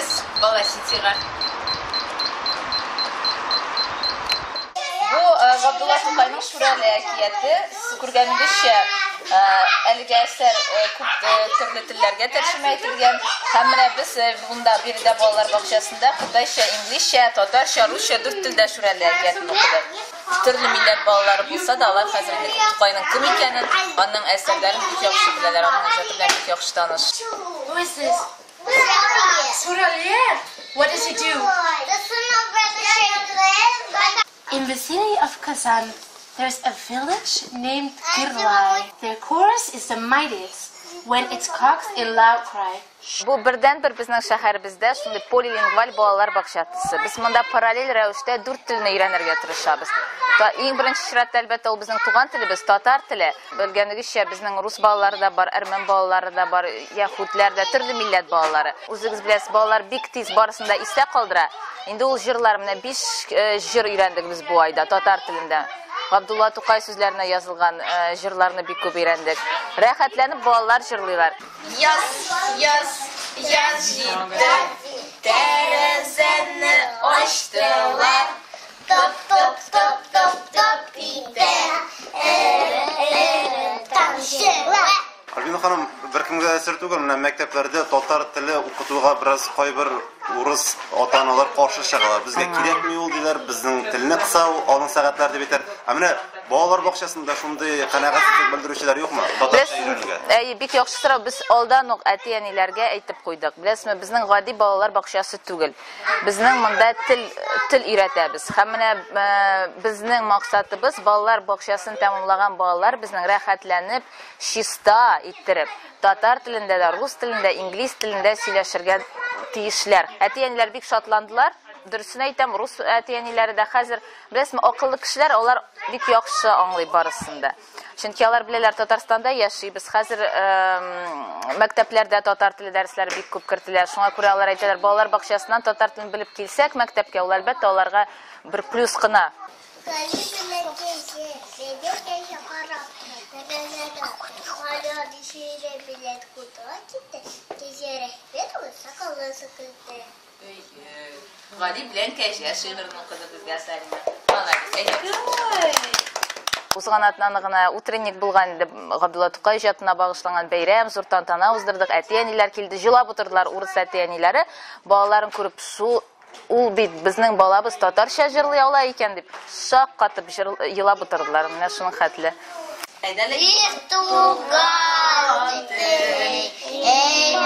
Килегез Бала-Ситига. Бу Габдулла Тукайның Шүрәле әкияте. Сез күргәнегезчә, әлеге әсәр күп төрле телләргә тәрҗемә ителгән. Һәм менә без монда биредә балалар бакчасында кытайча, инглизчә, татарча, русча дүрт телдә Шүрәле әкиятен укыдык. Төрле милләт балалары булса да, алар хәзер инде Тукайның кем икәнен, аның әсәрләрен бик яхшы беләләр, аның иҗаты белән бик яхшы таныш. Who is this? Suralier. What does he do? In the city of Kazan, there's a village named Kirlai. Their chorus is the mightiest when it cocks in loud cry. Бу бердәнбер безнең шәһәребездә шундый полилингваль балалар бакчасы. Без монда параллель рәвештә дүрт телне өйрәнергә тырышабыз. Иң беренче чиратта, әлбәттә, ул безнең туган телебез, татар теле. Белгәнегезчә, безнең рус балалары да бар, әрмән балалары да бар, яһүдләр дә, төрле милләт балалары. Үзегез беләсез, балалар бик тиз барысын да истә калдыра. Инде ул җырлар, менә биш җыр өйрәндек без бу айда татар телендә. Габдулла Тукай сүзләренә язылган җырларны бик күп өйрәндек. Рәхәтләнеп балалар җырлыйлар. Яз, яз, яз җитте, тәрәзәне ачтылар. Топ, топ, топ, топ, топ итә, эре-эре тамчылар. Альбина ханым, беркемгә дә сер түгел, менә мәктәпләрдә татар теле укытуга бераз кайбер урыс ата-аналар каршы чыгалар. Безгә кирәкми ул диләр, безнең телне кыса ул, аның сәгатьләр дип әйтәләр. Ә менә балалар бакчасында шундый канәгатьсезлек белдерүчеләр юкмы? Татарча өйрәнүгә. Әйе, бик яхшы сорау. Без алдан ук әти-әниләргә әйтеп куйдык. Беләсезме, безнең гади балалар бакчасы түгел. Безнең монда тел тел өйрәтәбез. Һәм менә безнең максатыбыз балалар бакчасын тәмамлаган балалар безнең рәхәтләнеп, чиста иттереп, татар телендә дә, рус телендә, инглиз телендә сөйләшергә тиешләр. Әти-әниләр бик шатландылар. Дөресен әйтәм, рус әти-әниләре дә хәзер, беләсезме, акыллы кешеләр, алар бик яхшы аңлый барысын да. Чөнки алар беләләр, Татарстанда яшибез. Хәзер мәктәпләрдә татар теле дәресләре бик күп кертелә. Шуңа күрә алар әйтәләр, балалар бакчасыннан татар телен белеп килсәк мәктәпкә, ул әлбәттә аларга бер плюс кына. Гали белән кәҗә, бәбәй кәҗә карап тора, тәрәзәдән. Гали абый белән куда китте, кәҗә рәхмәт укып сакалын селкетте. Гали белән кәҗә шигырен укыды безгә Сәлимә. Молодец. Әйдә. Узган атнаны гына утренник булган инде Габдулла Тукай иҗатына багышланган бәйрәм, зур тантана уздырдык. Әти-әниләр килде, җылап утырдылар урыс әти-әниләре. Балаларын күреп, шу ул бит безнең балабыз татарча җырлый ала икән дип, шаккатып елап утырдылар. Менә шуның хәтле. Әйдә әле. Бик туган тел, әй.